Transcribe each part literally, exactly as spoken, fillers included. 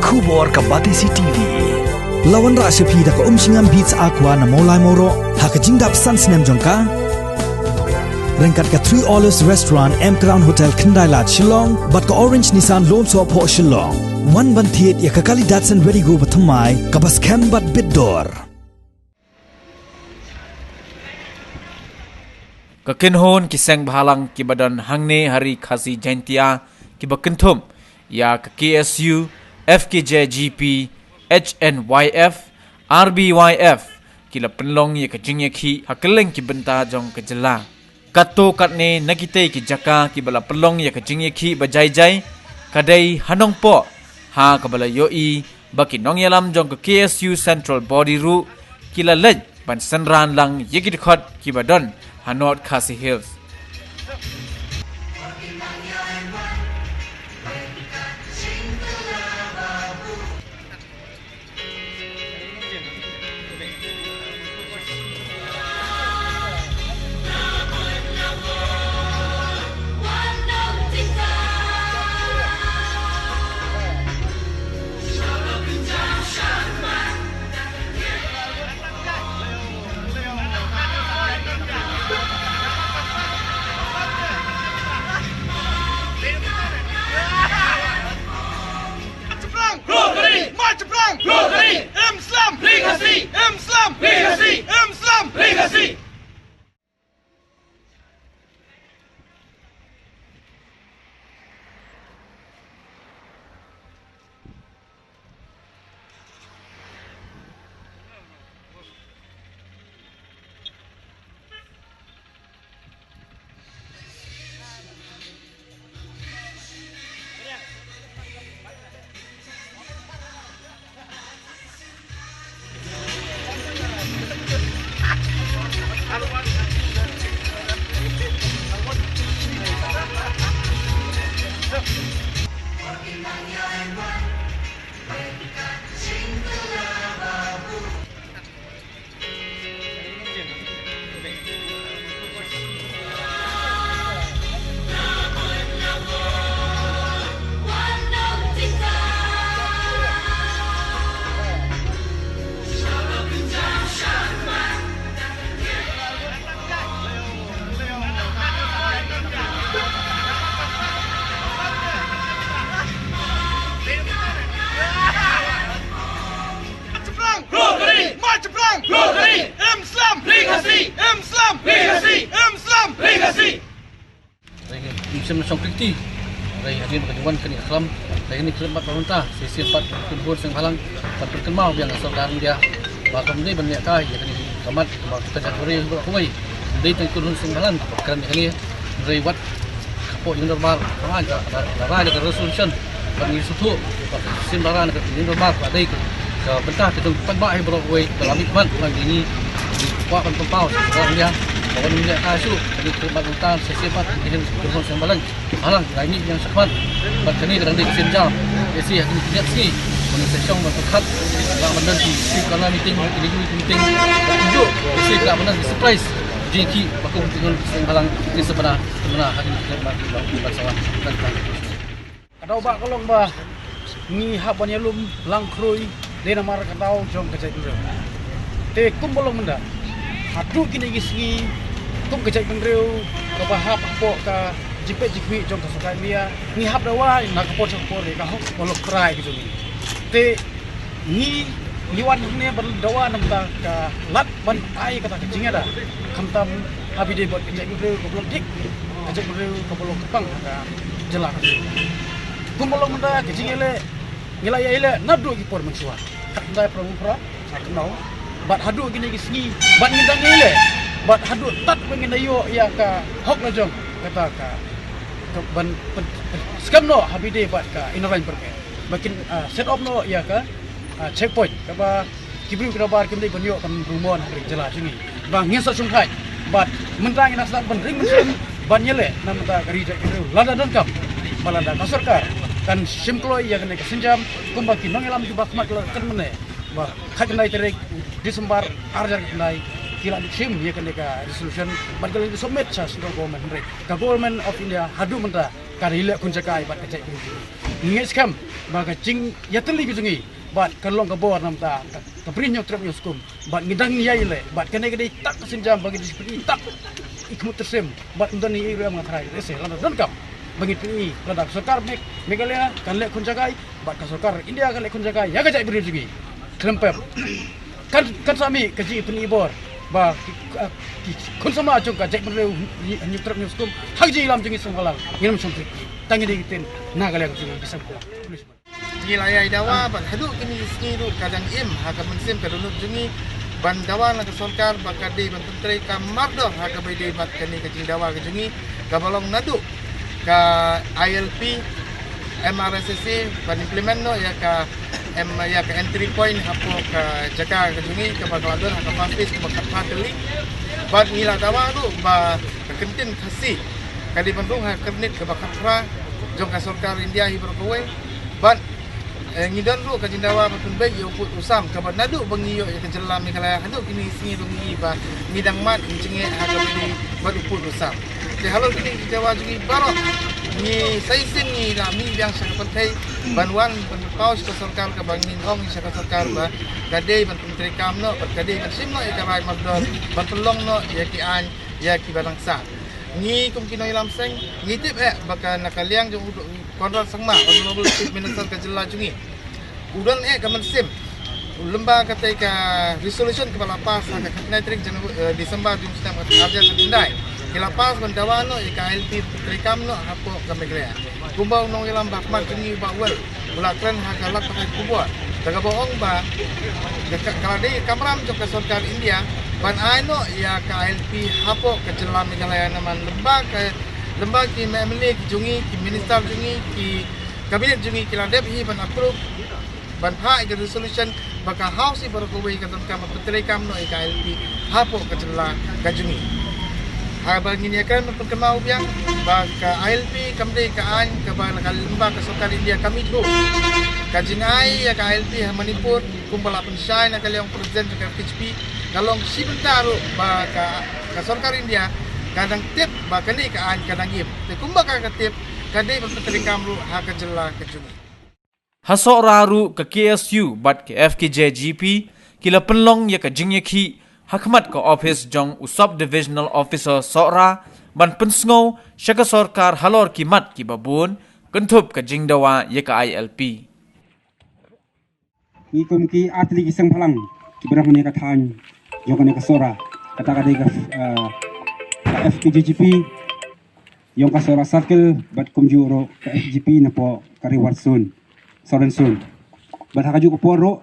Khubor ka Batesi T V. La wanrah sha phi da ka Umshngam Beats Aqua na Mawlai Mawroh ha ka jingdap san snem jong ka. Ryngkat ka Three Olives Restaurant, M Crown Hotel, Khyndai Lad, Shillong, bad ka Orange Nissan Lumsohphoh, Shillong. Wan ban thied ïa ka Kali Datsun Redi-GO bathymmai kaba skhem bad bit dor. Ka kynhun ki seng bhalang kiba don hangne ha Ri Khasi Jaintia kiba kynthup ïa ka K S U, F K J G P, H N Y F, R B Y F ki la pynlong ïa ka jingïakhih ha kylleng ki bynta jong ka jylla. Katto katne na kitei ki jaka kiba la pynlong ïa ka jingïakhih ba jai jai ka dei ha Nongpoh, ha kaba la ïohi ba ki nongïalam jong ka K S U Central Body ruh ki la leit ban synran lang ïa ki dkhot kiba don ha North Khasi Hills. Chaplang! Rotary! Mai Chaplang! Rotary! Im Slam! Legacy! Im Slam! Legacy! Im Slam! Legacy! Chaplang! Rotary! Mai Chaplang! Rotary! Im Slam! Legacy! Im Slam! Legacy! Im Slam! Legacy! Ring sim na song kriti. Ring hadien ka jingwan kani ka khlam. Ring ni khlam bat ba mynta. Sisi bat kun bun seng bhalang. Bat kun kynmaw biang ka sorkar India. Ba kam dei ban ïa ka ïa kani ka mat. Ba kita jat beri ba kuwei. Dei tang kun bun seng bhalang. Kren ni kani. Ring wat Hapoh ïing dorbar, ka rai ka, ka, ka rai ka resolution, ban ngi sngewthuh, ba ka shisien ba rai ka ïing dorbar, ka dei ka, ka bynta ka jong paidbah hi baroh kawei, ka la mihpat lang ïa ngi, ngi kwah ban pynpaw, sha ka rai India, ka wan India ka shu, ka dei ka bynta, shisien pat, ka dei ka jong seng bhalang, bhalang, ngi mih ïa shakhmat, bad kane ka dang dei ka sien jam, ïa shi, ha kine ki sngi, ban sa shong ban pyrkhat, la ban don ki, ki corner meeting, ki meeting, bad kumjuh, ïa shi ka ban don ki surprise, jingki, ba kum ki seng bhalang, ki seng bhalang, Kynmaw ha kine ki khyllipmat kiba, kiba sawa. Ka daw ba ka long ba ngi hap ban ïalum lang khrui dei namar ka daw jong ka jaitbynriew. Te kumba long mynta haduh kine ki sngi kum ka jaitbynriew kaba hap hapoh ka jingpeit jingkhmih jong ka sorkar India ngi hap dawa na ka por sha ka por ka hok ba long trai ka jong ngi. Te Ngi, ngi wan hangne ban dawa namar ka lad ban ai kata ka jingïada. Khamtam ha bynta bad ka jaitbynriew kaba long thik, ka jaitbynriew kaba long kyrpang ka jylla. Kumba long mynta ka jingïaleh, ngi la ïaleh naduh ki por mynshuwa. Khatphra, phra, phra, sa kynnoh. Bad haduh kine ki sngi, bad ngi dang ïaleh. Bad haduh tat ba ngin da ïoh ïa ka hok la jong, kata ka, ka ban, ban, ban skhem noh ha bynta bad ka Inner Line Permit. Ba kin, ah, set up noh ïa ka, ah, checkpoint kaba ki briew ki dorbar kim dei ban ïoh ban rung mon ha ri jylla jong ngi. Ba ngin sa sngewthuh bad mynta ngin sa ban ring mynsiem ban ïaleh na mynta ka ri jong ngi lada donkam ba lada ka sorkar kan shim kloi ïa kane ka sienjam kumba ki nongïalam kiba khmat ki la kren mynne ba khatkhyndai tarik December ar hajar khatkhyndai ki la shim ïa kane ka resolution bad ki la submit sha central government hynrei ka Government of India haduh mynta ka ri leh khun jaka bad ka jaitbynriew. Ngi ngeit skhem ba ka jingïatylli ka jong ngi bad ka long ka bor namar ka, ka Bri Hynñiewtrep Hynñiewskum bad ngi dang ïai leh bad kane ka dei tak ka sienjam ba ngi dei pyni tak i khmut tyrsim bad ym don i ruh ïa nga thrai lehse lada donkam ba ngi pyni lada ka sorkar Meg-, Meghalaya kan leh khun jaka bad ka sorkar India kan leh khun jaka ïa ka jaitbynriew jong ngi. Khlem pep kan, kan sa mih ka jingpyni bor ba ki, ki khun samla jong ka jaitbynriew Hynñiewtrep Hynñiewskum ha ka jingïalam jong ngi sngewbha lang ngin ym shong trik. Tang ngi dei ki ktien na ka liang jong ngi ki sngewbha lang. Ngi la ïai dawa bad haduh kine ki sngi ruh ka dang im ha ka mynsiem ka dohnud jong ngi ban dawa na ka sorkar ba ka dei ban pyntrei kam mardor ha kaba ïadei bad kane ka jingdawa ka jong ngi kaba long naduh ka I L P, M R S S A ban implement noh ïa ka em, ïa ka entry point hapoh ka jaka ka jong ngi kaba ka la don ha ka fast pace kaba khatphra tylli. Bad ngi la dawa ruh ba ka kyntien Khasi ka dei ban rung ha ka kyrnit kaba khatphra jong ka sorkar India hi baroh kawei. Bad, eh, ngi don ruh ka jingdawa ban pynbeit ïa u pud u sam kaba naduh ba ngi ïoh ïa ka jylla Meghalaya haduh kine ki sngi ruh ngi i ba ngi dang mad ngi jingeh ha kaba ïadei bad u pud u sam. Te halor kine ki jingdawa jong ngi baroh ngi sa shisien ngi la mih biang sha ka pyrthei ban wan ban pynpaw sha ka sorkar kaba ngin ong sha ka sorkar ba ka dei ban pyntreikam noh bad ka dei ban shim noh ïa ka rai mardor ban pynlong noh ïa ki aiñ ïa kiba dang sah. Ngi kum ki nongïalam seng ngi tip eh ba ka na ka liang jong u Conrad Sangma, Honorable Chief Minister ka jylla jong ngi, u don eh ka mynsiem u lymba katei ka resolution kaba la pass ha ka khatnai tarik Janu-, eh, December jong u snem ar hajar khatkhyndai. Ki la pass ban dawa noh ïa ka I L P treikam noh hapoh ka Meghalaya. Kumba u nongïalam ba khmat jong ngi u Bah Well u la kren ha ka lad pathai khubor da kaba ong ba ka, ka, ka la dei ka kamram jong ka sorkar India ban ai noh ïa ka I L P hapoh ka jylla Meghalaya namar lymba ka, lymba ki M L A ki jong ngi, ki minister jong ngi, ki cabinet jong ngi ki la dep hi ban approve ban phah ïa ka resolution ba ka House hi baroh kawei ka donkam ban pyntreikam noh ïa ka I L P hapoh ka jylla ka jong ngi. Haba ngin ïa kren ban pynkynmaw biang ba ka I L P kam dei ka aiñ kaba na ka lymba ka sorkar India kam ithuh. Ka jingai ïa ka I L P ha Manipur kumba la pynshai na ka liang president jong ka F K J P ka long shi bynta ruh ba ka, ka sorkar India ka dang tip ba kane ka aiñ ka dang im. Te kumba ka, ka tip ka dei ban pyntreikam ruh ha ka jylla ka jong ngi. Ha Sohra ruh ka K S U bad ka F K J G P ki la pynlong ïa ka jingïakhih ha khmat ka ophis jong u Sub Divisional Officer Sohra ban pynsngew sha ka sorkar halor ki mat kiba bun kynthup ka jingdawa ïa ka I L P. Ngi kum ki artylli ki seng bhalang kiba don ha kane ka thaiñ jong kane ka Sohra, kata ka dei ka, eh, ka F K J G P jong ka Sohra Circle bad kumjuh ruh ka F K J P napoh ka Reward Zone, Southern Zone. Bad ha kajuh ka por ruh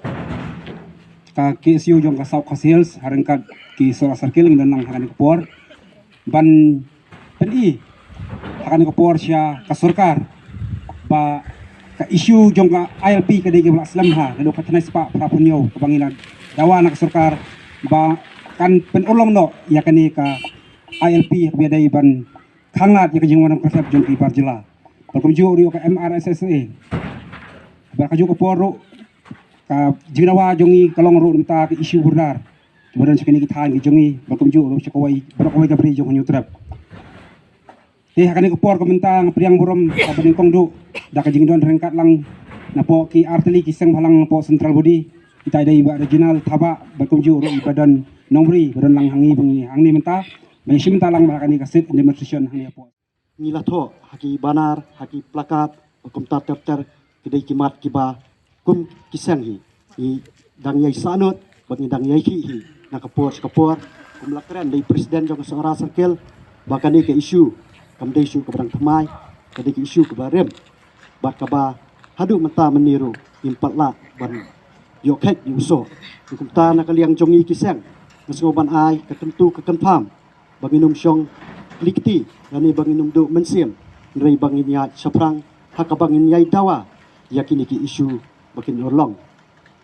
ka K S U jong ka South Khasi Hills ha ryngkat ki Sohra Circle ngi don lang ha kane ka por ban pyni ha kane ka por sha ka sorkar ba ka issue jong ka I L P ka dei kaba la slem ha naduh ka khatnai spah phra phew hynñiew kaba ngi la dawa na ka sorkar ba kan pynurlong noh ïa kane ka I L P ha kaba ïadei ban khanglad ïa ka jingwan ïa ka rep jong ki bar jylla. Bad kumjuh ruh ka M R S S A. Bad kajuh ka por ruh ka jingdawa jong ngi ka long ruh na ka bynta ka issue border kiba don sha kine ki thaiñ ki jong ngi bad kumjuh ruh sha kawei baroh kawei ka bri jong ka Hynñiewtrep. Te ha kane ka por ka mynta nga pdiang burom kaba nyngkong duh da ka jingdon ryngkat lang napoh ki artylli ki seng bhalang napoh Central Body, kita i dei i Bah Reginald Thabah bad kumjuh ruh i Bah Don Nongbri ba don lang hangne, hangne mynta. Ba ngi shim bynta lang bad ha kane ka sit demonstration hangne hapoh. Ngi la thoh ha ki banner, ha ki placard, ba kumta ter ter ki dei ki mat kiba kum ki seng hi ngi dang ïai sahnud bad ngi dang ïai khih hi na ka por sha ka por. Kum la kren da i president jong ka Sohra Circle ba kane ka issue kam dei issue kaba dang thymmai, ka dei ka issue kaba rim bad kaba haduh mynta mynne ruh ngim pat lah ban ïoh khet ïoh soh. Kumta na ka liang jong ngi ki seng nga sngew ban ai ka kyntu ka kynpham ba ngin ym shong kli kti lane ba ngin ym duh mynsiem, hynrei ba ngin ïaid shaphrang ha kaba ngin ïai dawa ïa kine ki issue ba kin urlong.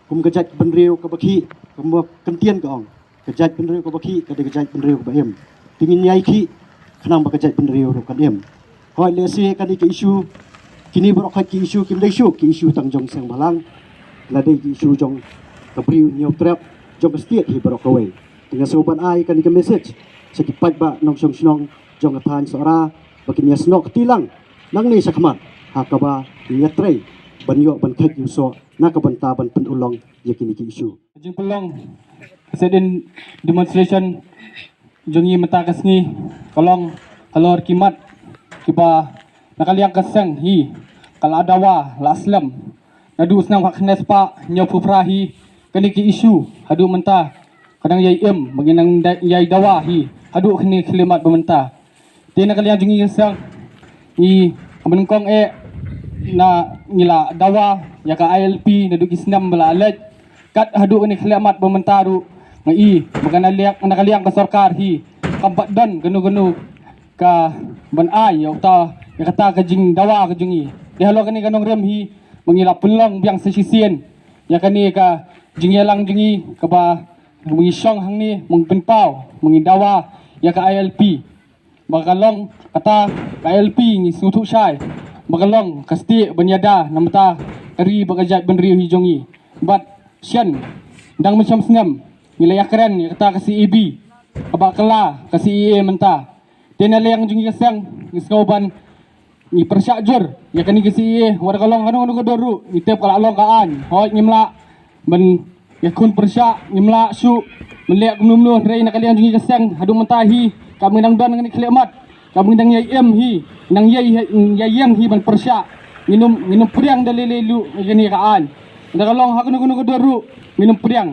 Kum ka jaitbynriew kaba khih, kum ka kyntien ka ong, ka jaitbynriew kaba khih ka dei ka jaitbynriew kaba im. Te ngin ïai khih khnang ba ka jaitbynriew ruh kan im. Hooid, lehse kane ka issue, kine baroh khoit ki issue kim dei shuh ki issue tang jong seng bhalang, la dei ki issue jong ka briew Hynñiewtrep, jong ka state hi baroh kawei. Te nga sngew ban ai kane ka message sha ki paidbah nongshong shnong jong ka thaiñ Sohra ba kin ïasnoh kti lang Nangne shakhmat ha kaba ngi ïatrei ban ïoh ban kheit ïa u soh na ka bynta ban pynurlong ïa kine ki issue. Jingpynlong ka sit-in demonstration jong ngi mynta ka sngi ka long halor ki mat kiba na ka liang ka seng hi ka la dawa la slem naduh snem khatkhyndai spah hynñiewphew phra hi. Kane ki issue haduh mynta ka dang ïai im ba ngi nang da-, ïai dawa hi haduh kine ki khlieh mat ba mynta. Te na ka liang jong ngi ka seng ngi ka nyngkong eh na ngi la dawa ïa ka I L P naduh ki snem ba la leit. Kat haduh kane ka khlieh mat ba mynta ruh nga i ba ka na liang, na ka liang ka sorkar hi kam pat don kano kano ka ban ai ïa uta ïa kata ka jingdawa ka jong ngi. Te halor kane ka nongrim hi ba ngi la pynlong biang sa shisien ïa kane ka jingïalang jong ngi kaba ba ngi shong hangne ba ngi pynpaw ba ngi dawa ïa ka I L P. Ba ka long kata ka I L P ngi sngewthuh shai ba ka long ka stieh ban ïada na bynta ka ri bad ka jaitbynriew hi jong ngi. Bad shen dang mynshem snem ngi la ïakren ïa kata ka C A B kaba kylla ka C A A mynta. Te na liang jong ngi ka seng ngi sngew ban ngi pyrshah jur ïa kane ka C A A, wat ka long kano kano ka dur ruh ngi tip ka la long ka aiñ. Hooid ngim lah ban ïakhun pyrshah, ngim lah shuh ban leh kumno kumno, hynrei na ka liang jong ngi ka seng haduh mynta hi ka mynta ngi dang don kane ka khlieh mat, ka mynta ngi dang ïai im hi, nang ïai ïai ïeng hi ban pyrshah. Ngin ym, ngin ym pdiang da lei lei ruh ïa kane ka aiñ. Wat ka long ha kano kano ka dur ruh ngin ym pdiang.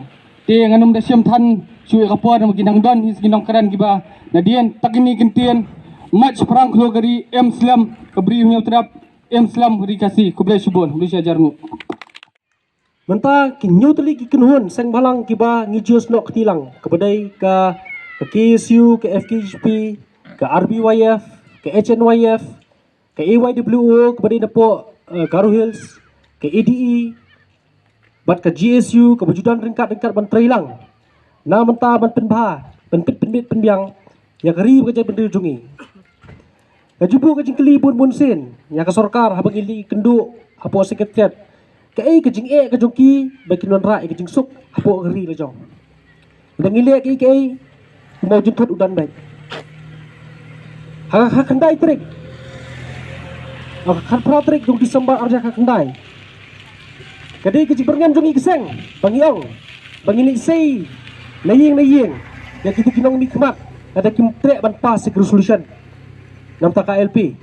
Te ngan ym da shim than shuh ïa ka por namar ki nang don hi ki nongkren kiba nadien. Ta kine ki ktien: mait shaphrang khloo ka ri, im slem ka bri Hynñiewtrep, im slem ri Khasi. Khublei shibun, khublei shi hajar nguh. Mynta ki hynñiew tylli ki kynhun seng bhalang kiba ngi ju snoh kti lang, kaba dei ka, ka K S U, ka F K J P, ka R B Y F, ka H N Y F, ka A Y W O kaba dei napoh, eh, Garo Hills, ka A D E bad ka G S U kaba ju don ryngkat ryngkat ban trei lang na mynta ban pynbha, ban pynbit pynbiang ïa ka ri bad ka jaitbynriew jong ngi. Nga ju buh ka jingkylli bun bun sien ïa ka sorkar haba ngi leit kynduh hapoh Secretariat, kaei ka jingeh ka jong ki ba kin wanrah ïa ka jingsuk hapoh ka ri la jong. Lada ngi leh kaei kaei, u mawjynthut u don beit. Ha, ha khyndai tarik, ha khatphra tarik jong December arhajar khatkhyndai, ka dei ka jingbyrngem jong ngi ki seng ba ngi ong ba ngin leit sei na ïing na ïing ïa kita ki nongmihkhmat lada kim treh ban pass ïa ka resolution na bynta ka I L P.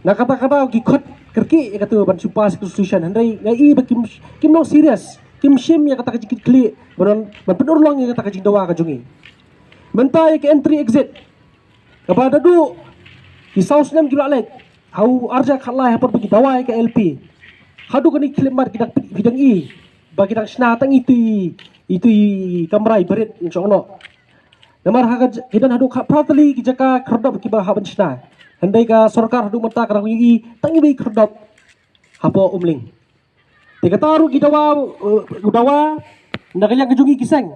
Na kata ka daw ki khot kyrkieh ïa kata ban shu pass ïa ka resolution, hynrei nga i ba kim, kim long serious, kim shim ïa kata ka jingkitkhlieh ban, ban pynurlong ïa kata ka jingdawa ka jong ngi. Mynta ïa ka entry exit kaba naduh ki saw snem ki la leit, ha u arhajar khatlai ha por ba ki dawa ïa ka I L P, haduh kane ka khlieh mat ki dang, ki dang i ba ki dang shna tang itu i, itu i kamra i barit, ngan ong noh. Namar ha ka j-, ki don haduh khatphra tylli ki jaka khyrdop kiba hap ban shna, hynrei ka sorkar haduh mynta ka dang ïohi tang iwei i khyrdop hapoh Umling. Te kata ruh ki dawa, eh, dawa na ka liang ka jong ngi ki seng,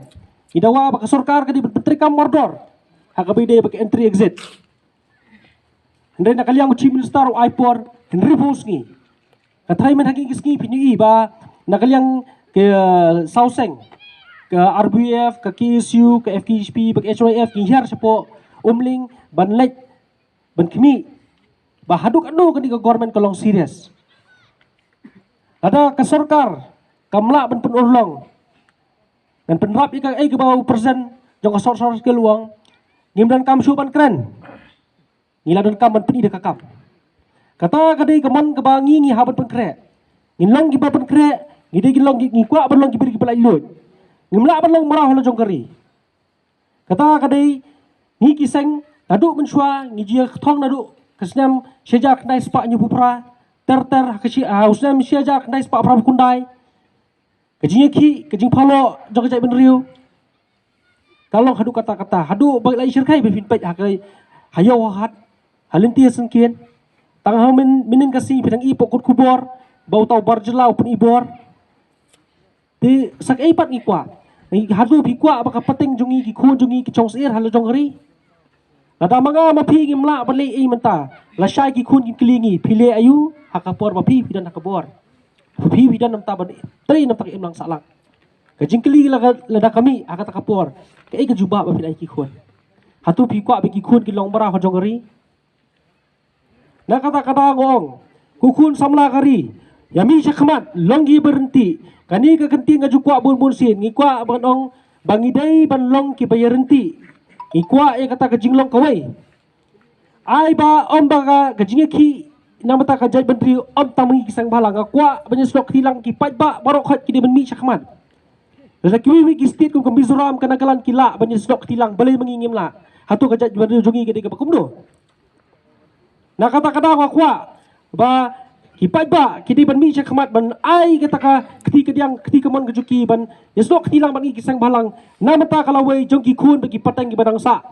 ki dawa ba ka sorkar ka dei ban pyntreikam mardor ha kaba ïadei bad ka entry exit. Hynrei na ka liang u Chief Minister u ai por hynriewphew sngi. Nga tharai mynta ha kine ki sngi phin ïohi ba na ka liang ka, eh, saw seng, ka R B Y F, ka K S U, ka F K J P bad ka H Y F ngi hiar shapoh Umling ban leit ban khmih ba haduh katno kane ka government ka long serious. Lada ka sorkar kam lah ban pynurlong, ngan pynrap ïa kaei kaba u President jong ka Short Circle u ong, ngim donkam shuh ban kren, ngi la donkam ban pyni da ka kam. Kata ka dei ka mon kaba ngi, ngi hap ban pynkhreh. Ngin long kiba pynkhreh, ngi dei, ngi long ki, ngi kwah ban long ki briew kiba laitluid. Ngim lah ban long mraw ha la jong ka ri. Kata ka dei ngi ki seng naduh mynshuwa ngi ju ïa kthong naduh ka snem shi hajar khyndai spah hynñiewphew phra, ter ter ha ka shi, ha u snem shi hajar khyndai spah phraphew khyndai. Ka jingïakhih, ka jingphalok jong ka jaitbynriew ka long haduh katta katta, haduh ba la i shyrkhei ba phin peit ha ka, ha ïew ha hat, ha lynti ha syngkien. Tang ha myn-, mynnin ka sngi phi dang i hapoh kot khubor ba uta u bar jylla u pyni bor. Te sa kaei pat ngi kwah? Ngi haduh phi kwah ba ka pateng jong ngi, ki khun jong ngi ki shong syier ha la jong ka ri? Lada ma nga ma phi ngim lah ban leh ei mynta, lashai ki khun kin kylli ngi, phi leh aïu ha ka por ba phi, phi don ha ka bor? Phi, phi don namar ban trei namar ka imlang sahlang. Ka jingkylli la ka, lada ka mih ha kata ka por, kaei ka jubab ba phin ai ki khun? Hato phi kwah ba ki khun kin long mraw ha jong ka ri? Na kata ka daw nga ong, ko khun samla ka ri, ïa mih sha khmat, long ki ba ryntih. Kane ka kyntien ka ju kwah bun bun sien, ngi kwah ban ong ba ngi dei ban long ki ba ïa ryntih. Ngi kwah ïa kata ka jinglong kawei. Ai ba ym ba ka, ka jingïakhih na bynta ka jaitbynriew ym tang ma ngi ki seng bhalang. Nga kwah ban ïa snoh kti lang ki paidbah baroh khoit ki dei ban mih sha khmat. Lada kiwei kiwei ki state kum ka Mizoram, ka Nagaland ki lah ban ïa snoh kti lang, balei ma ngi ngim lah? Hato ka jaitbynriew jong ngi ka dei kaba kumno? Na kata ka daw nga kwah ba ki paidbah ki dei ban mih sha khmat ban ai kata ka kti kadiang, kti kamon ka jong ki ban ïa snoh kti lang bad ngi ki seng bhalang na bynta ka lawei jong ki khun bad ki pateng ki ba dang sah.